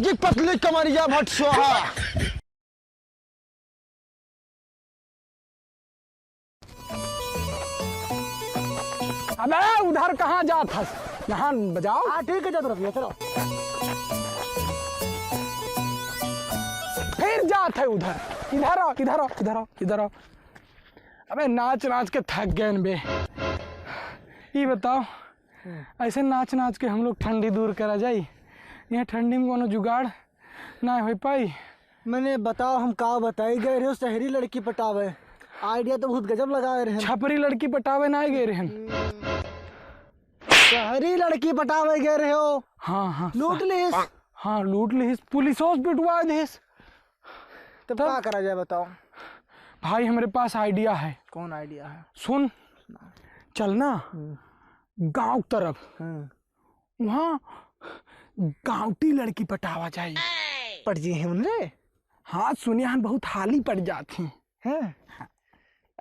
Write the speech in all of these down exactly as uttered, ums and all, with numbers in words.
की पतली कमरिया भट स्वाहा। अबे उधर कहाँ जात हस? यहाँ बजाओ। हाँ, ठीक है, जात रहिए, चलो। फिर जात है उधर। इधर आओ, इधर आओ, इधर आओ, इधर आओ। अबे नाच नाच के थक गए बे। ई बताओ, हम्म। ऐसे नाच नाच के हम लोग ठंडी दूर करा जाई? यहाँ ठंडी में कोनो जुगाड़ ना हो पाई। मने बताओ, हम का बताई, गए रहे हो शहरी लड़की पटावे, idea तो बहुत गजब लगाए रहे। छपरी लड़की पटावे ना गए रहे। शहरी लड़की पटावे गए रहे हो। हाँ, हाँ, लूट सा- लिस। हाँ, लूट लिस, पुलिसों से पिटवा दिस। तब तब? का करा जाए बताओ? भाई, हमरे पास idea है। कौन idea है? सुन, चल ना हम्म। गाँव तरफ। हम्म। वहाँ गाँवटी लड़की पटावा जाई। पट जी हैं उनरे? हाँ, सुने हन बहुत हाली पट जात हैं। हैं?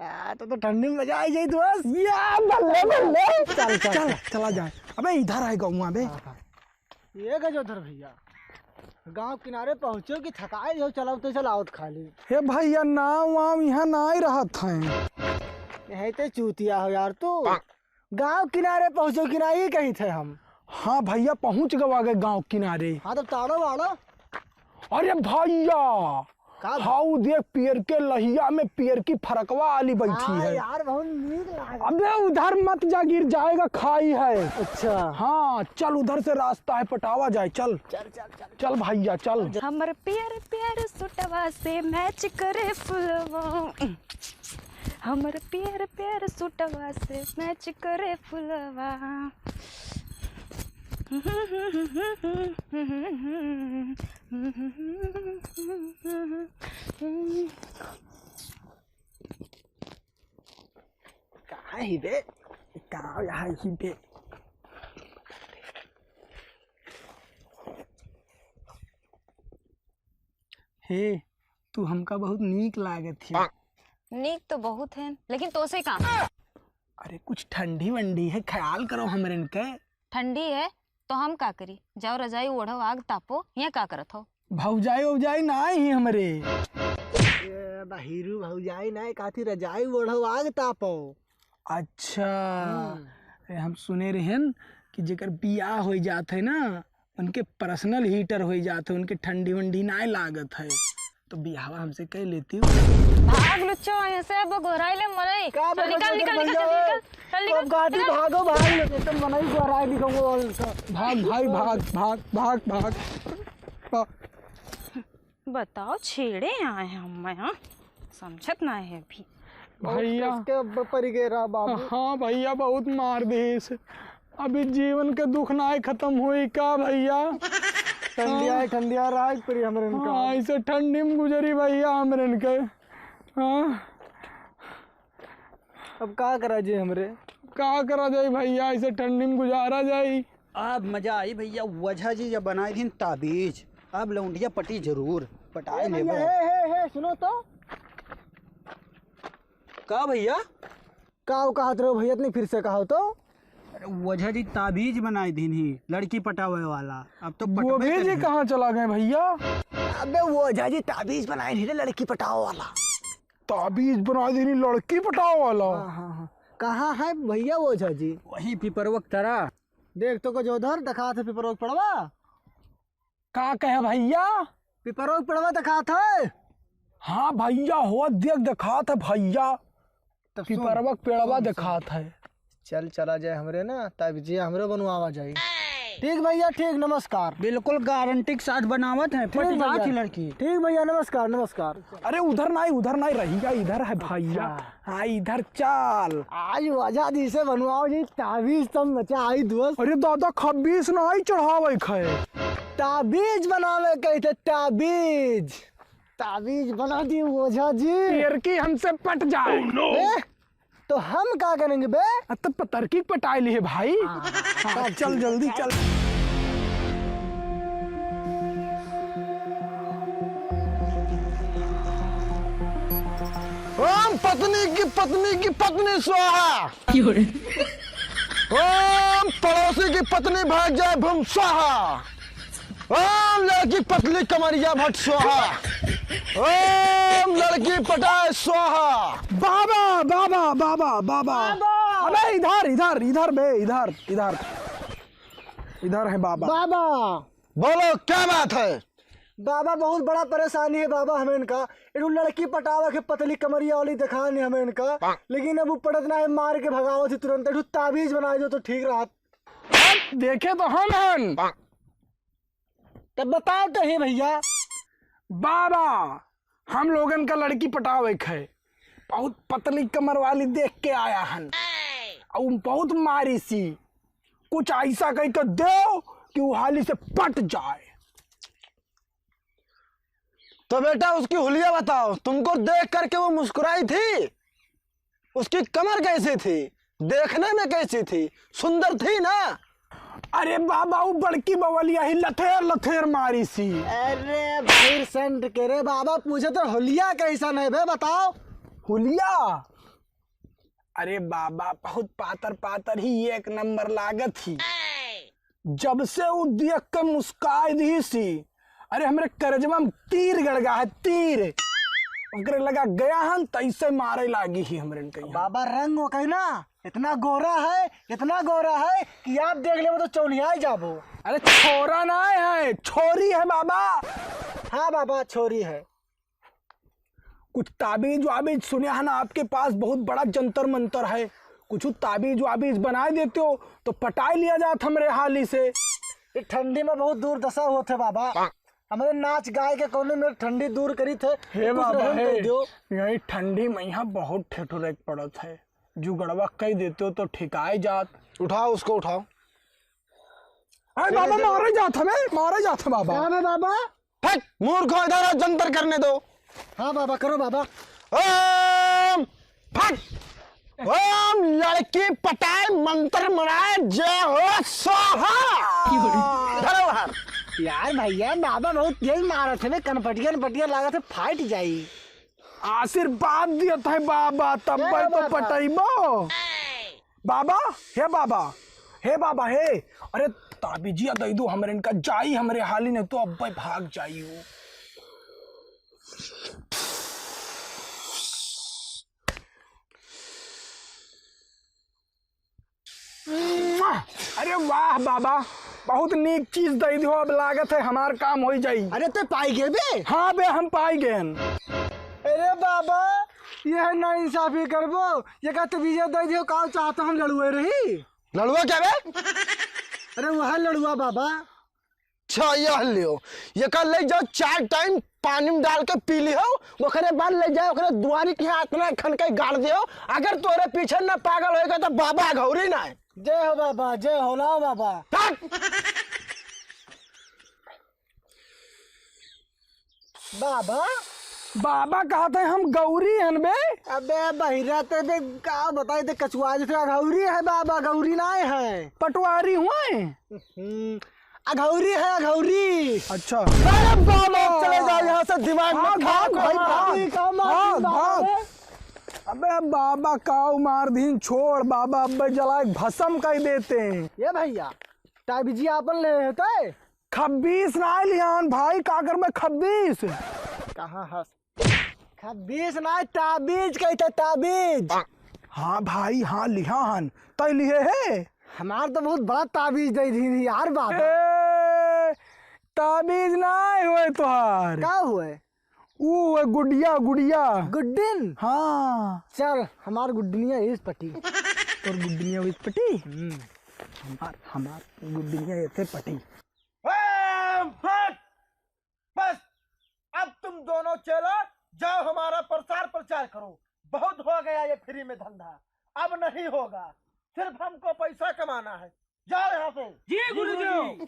आ, तो, तो ठंडी में मजा आई जाई दोस्त। या, बल्ले, बल्ले। चल, चल, चल, चल। चला जाए। अबे इधर आए गौवा बे। हाँ, हाँ। ये गजोधर भैया, गाँव किनारे पहुँचो कि थकाए हो, चलाओ तो चलाओ खाली। हे भैया, नाव वाव यहाँ ना ही रहत हैं। यही ते चूतिया हो यार तू। गाँव किनारे पहुँचो कि ना, ये कही थे हम। हाँ भैया, पहुँच गवा गए गाँव किनारे। हाँ, तो ताड़ो वाड़ो। अरे भैया, का भा- हाउ देख, पियर के लहिया में पियर की फरकवा आली बैठी हाँ है। यार, बहुत नीक लागे। अबे उधर मत जा, गिर जाएगा, खाई है। अच्छा। हाँ, चल, उधर से रास्ता है, पटावा जाए, चल। चल, चल, चल। चल भैया, चल। हमर पियर पियर सुटवा से match करे फुलवा। हमर पियर पियर सुटवा से match करे फुलवा। का ही बे? का यहाँ ही बे? हे, तू हमका बहुत नीक लागत ही। नीक तो बहुत है, लेकिन तोसे का? अरे, कुछ ठंडी वंडी है, ख्याल करो हमरन के। ठंडी है, तो हम का करी? जाओ रजाई ओढ़ो, आग तापो, यहाँ का करत हो? भौजाई, भौजाई ना ही हमरे। ए, बहिरू भौजाई ना, काथी रजाई ओढ़ो, आग तापो। अच्छा। हम्म। अरे, हम सुने रहन कि जेकर बियाह हो जात है ना, उनके personal heater हो जात है, उनके ठंडी वंडी ना लागत है, तो बियाहवा हमसे कर लेती हो। भाग लुच्चो, यहाँ से अब गोहराई ले मरई। का चल, निकल, निकल, निकल, भैया? चल, निकल, चल, निकल, अब गाड़ी निकल। भागो, भाग ले, तो मनई गोहराई निकल वो। भाग भाई, भाग, भाग, भाग, भाग। बताओ, छेड़े आए हैं हम, मैं, हाँ? समझत ना है अभी। बहुत भैया। कस के अब परि गए रहा बाबू। हाँ भैया, बहुत मार दिस। अभी जीवन के दुख नाय खत्म होई का भैया? ठंडिया, हाँ। ठंडिया राज परी हमरे इनका। हाँ, ऐसे ठंडी में गुजरी भैया हमरे इनके। हाँ। अब का करा जाए हमरे? का करा जाए भैया, ऐसे ठंडी में गुजारा जाए? अब मजा आई भैया, ओझा जी जब बनाए दिन ताबीज, अब लौंडिया पटी जरूर, पटाए ए भैया, लेबो। हे, हे, हे, सुनो तो। का भैया? का वो कहत रहो भैया, इतनी फिर से कहो तो। अरे ओझा जी ताबीज बनाए दिन ही लड़की पटावे वाला, अब तो वो पटबे भी जी करी। कहाँ चला गए भैया? अबे ओझा जी ताबीज बनाए नहीं रे लड़की पटावे वाला। ताबीज बनाए दिन ही लड़की पटावे वाला? हाँ, हाँ, हाँ। कहाँ है भैया ओझा जी? वही पिपरवक तरा। देख तो को जो उधर दिखात है पिपरवक पड़वा। का कहे भैया? पिपरवक पड़वा दिखात है। हाँ भैया, हो देख दिखात है भैया। तब सुन, पिपरवक पेड़वा सुन, सुन। दिखात है। चल चला जाए हमरे ना, तब जे हमरे बनवावा जाए। ठीक भैया, ठीक, नमस्कार। बिल्कुल गारंटी के साथ बनावत है, ठीक पट जात भैया। ही लड़की। ठीक भैया, नमस्कार, नमस्कार। अरे उधर नाई, उधर नाई रहिया, इधर है भैया। अच्छा। हाँ, इधर चल। आज ओझा जी से बनवाओ जी ताबीज, तब मचा आई दोस्त। अरे दादा, खब्बीस नाई चढ़ावे खे। ताबीज बनावे कही थे, ताबीज। ताबीज बना दी ओझा जी। पियरकी हमसे पट जाए। ए? तो हम का करेंगे बे? आ, तो पतरकी पटाए लिए भाई। हाँ, हाँ, हाँ, चल जल्दी चल। ओम पत्नी की पत्नी की पत्नी स्वाहा। क्यों रे? ओम पड़ोसी की पत्नी भाग जाए भूम स्वाहा। ओम की पतली कमरिया भट स्वाहा। ओम लड़की पटाए स्वाहा। बाबा, बाबा, बाबा, बाबा। बाबा। अबे इधर, इधर, इधर बे, इधर, इधर। इधर है बाबा। बाबा। बोलो, क्या बात है? बाबा, बहुत बड़ा परेशानी है बाबा, हमें इनका। इनको लड़की पटावे के पतली कमरिया वाली दिखानी हमें इनका, लेकिन अब वो पड़त ना है, मार के भगावत ही तुरंत। एक ताबीज बनाए दो तो ठीक रहत। देखे तो हम हन। तब बताओ तो ही भैया। बाबा, हम लोगन का लड़की पटावे के है, बहुत पतली कमर वाली देख के आया हन, और बहुत मारी सी, कुछ ऐसा कह के दो कि वो हाली से पट जाए। तो बेटा, उसकी हुलिया बताओ, तुमको देख करके वो मुस्कुराई थी? उसकी कमर कैसी थी? देखने में कैसी थी? सुंदर थी ना? अरे बाबा, वो बड़की बवलिया ही लथेर लथेर मारी सी। अरे भाई संत के रे बाबा, पूछे तो हुलिया कैसन है बे, बताओ। हुलिया? अरे बाबा, बहुत पातर पातर ही एक नंबर लागत ही। जब से उ देख के मुस्काय दिहिस ही, अरे हमरे करेजवा में तीर गड़ गा है, तीर। ओकरे लगा गया हन, तैसे मारे लागी ही हमरे कहीं। बाबा रंग ओके ना, इतना गोरा है, इतना गोरा है कि आप देख लेबो तो चौनियाई जाबो। अरे छोरा ना है, छोरी है बाबा। हाँ बाबा, छोरी है। कुछ ताबीज वाबीज सुने हैं ना, आपके पास बहुत बड़ा जंतर मंतर है, कुछ ताबीज वाबीज बनाए देते हो तो पटाई लिया जात हमरे हाली से। ये ठंडी में बहुत दुर्दशा होत है बाबा, हमरे नाच गाए के कौनो में ठंडी दूर करी थे, हे कुछ बाबा, रहम हे। कर दियो। यही ठंडी में यहाँ बहुत ठेठुरे के पड़त है, जुगड़वा कह देते हो तो ठिकाए जात। उठाओ उसको, उठाओ। अरे बाबा, मारे जात हमें, मारे जात है बाबा। क्या है बाबा? हट, मूर्ख हो, इधर आओ, जंतर करने दो। हाँ बाबा, करो बाबा। ओम फट, ओम लड़की पटाए मंत्र मनाए जय हो स्वाहा। धरो बाहर। यार भैया, बाबा बहुत तेज मारत है, कनपटिया नपटिया लागत है, फाट जाई। आशीर्वाद दियत है बाबा, तब जय तो बाबा। पटैबो। बाबा, हे बाबा, हे बाबा, हे, अरे ताबीजिया दे दो हमरे इनका, जाई हमरे हाली, नहीं तो अब्बे भाग जाई हो। अरे वाह बाबा, बहुत नीक चीज दे दो, अब लागत है हमार काम हो जाई। अरे ते पाई गए बे? हाँ बे, हम पाई गए। अरे बाबा, यह ना इंसाफी करबो, ये का तबीयत दे दियो, का चाहता हम लड़ुए रही? लड़ुआ क्या बे? अरे वह लड़ुआ बाबा। अच्छा, यह लियो, ये का ले जाओ, चार टाइम पानी में डाल के पी लियो, ओकरे बाद ले जाओ, ओकरे दुआरी के यहाँ इतना खन के गाड़ दियो। अगर तोरे पीछे ना पागल होएगा तो बाबा अघौरी ना है। जय हो बाबा, जय हो, लाओ बाबा। हट! बाबा? बाबा कहत है हम गौरी हन बे। अबे बहिरा ते बे का बताई ते कचुआ जैसे अघौरी है बाबा, गौरी नाय है। पटवारी हुए? हम्म, अघौरी है, अघौरी। अच्छा। अरे बाबा, चले जाओ यहाँ से, दिमाग हाँ, मत खराब भाग, करो। भाई, भाग। अभी का मार भाग, दी बाबा भाग। ने? अबे बाबा काऊ मार दीन, छोड़ बाबा, अबे जलाए भसम कर देते हैं। ये भैया, ताबीजी आपन ले होते? खब्बीस ना लियान भाई, का करबे खब्बीस? कहाँ हस? खब्बीस ना, ताबीज कहते, ताबीज। हाँ भाई, हाँ लिहा हन, तय लिहे है। हमार तो बहुत बड़ा ताबीज दे दी यार बाबा। ए, ताबीज ना होए तोहार। का हुए? ऊ हुए गुडिया, गुडिया। गुड्डिन? हाँ। चल, हमार गुड्डिनिया इस पटी। तोर गुड्डिनिया इस पटी? हम्म। हमार, हमार गुड्डिनिया ऐसे पटी। ए, फट! बस, अब तुम दोनों चेला जाओ, हमारा प्रचार प्रचार करो। बहुत हो गया ये फ्री में धंधा, अब नहीं होगा, सिर्फ हमको पैसा कमाना है। जाओ यहाँ से। जी गुरुजी।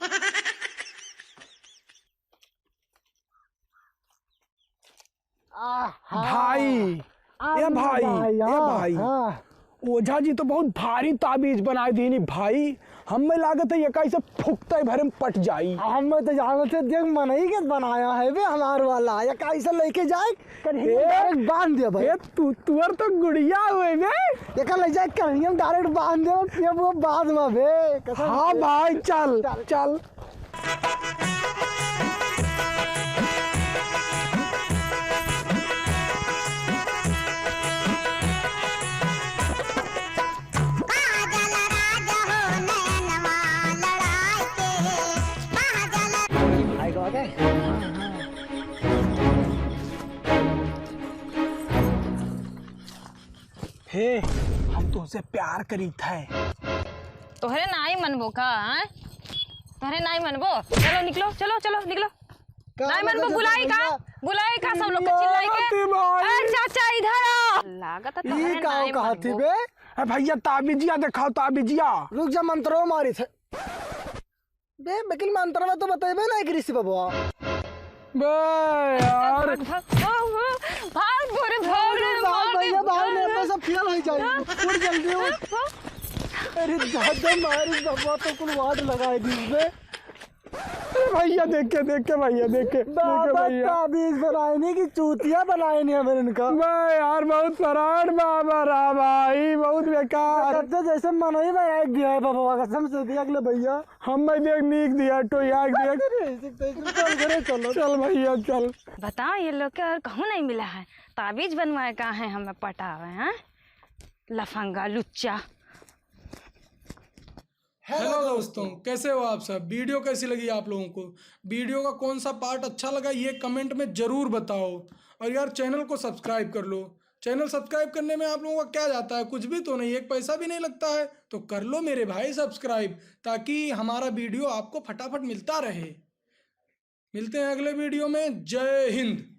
आहा। भाई, आहा, ए भाई, भाई, ए हाँ, भाई। हाँ। ओझा जी तो बहुत भारी ताबीज बनाए दीनी भाई, हमें लागत है ये कैसे फुकता है भरे में पट जाई। हमें तो जानत है, देख मनई के बनाया है बे हमार वाला, ये कैसे लेके जाए, कहीं ए, direct बांध दे भाई। ए, तू, तुअर तो गुड़िया हुए बे। ये कर ले जाए, कहीं हम direct बांध दे, ये वो बाद में बे, कसम हाँ से। भाई, चल, चल। चल। हे, हम तोहसे प्यार करीत है। तोहरे नाई मनबो का, हैं? तोहरे नाई मनबो? चलो निकलो, चलो, चलो निकलो। का नाई मनबो, बुलाई का? बुलाई का सब लोग के चिल्लाई के? अरे चाचा इधर आओ। लागत है तोहरे नाई मनबो। ए भैया ताबिजिया देखाओ, ताबिजिया। रुक जा, मंत्रो मारी थे। बे, लेकिन मंत्रवा तो बतइबे ना करी से बबुआ। बे यार। भाग, भाग, भाग, भाग, भाग रे, भाग, मार दे, भैया, भाग, भाग, नहीं तो सब फेल हो जाए। उठ जल्दी, उठ। अरे दादा, मार इस बबुआ तो कुल वाट लगाए दी इसमें। अरे भैया, देख के, देख के भैया, देख के, देख के बाबा भैया। ताबीज बनाए नहीं कि चूतिया बनाए नहीं हमें इनका। बे यार, बहुत फराड बाबा रहा भाई, बहुत बेकार। जैसे मनई बनाए दिया है बबुआ, कसम से दिया अगले भैया। हम भाई देख नीक दिया, टोया के देख। अरे, ऐसे तो ऐसे चल, घरे चलो। चल भैया, चल। बताओ, ये लोग के और कहूँ नहीं मिला है, ताबीज बनवाए का है, हमें पटावे हैं, लफंगा, लुच्चा। हेलो दोस्तों, कैसे हो आप सब? वीडियो कैसी लगी आप लोगों को? वीडियो का कौन सा पार्ट अच्छा लगा, ये कमेंट में ज़रूर बताओ। और यार, चैनल को सब्सक्राइब कर लो। चैनल सब्सक्राइब करने में आप लोगों का क्या जाता है? कुछ भी तो नहीं, एक पैसा भी नहीं लगता है। तो कर लो मेरे भाई सब्सक्राइब, ताकि हमारा वीडियो आपको फटाफट मिलता रहे। मिलते हैं अगले वीडियो में। जय हिंद।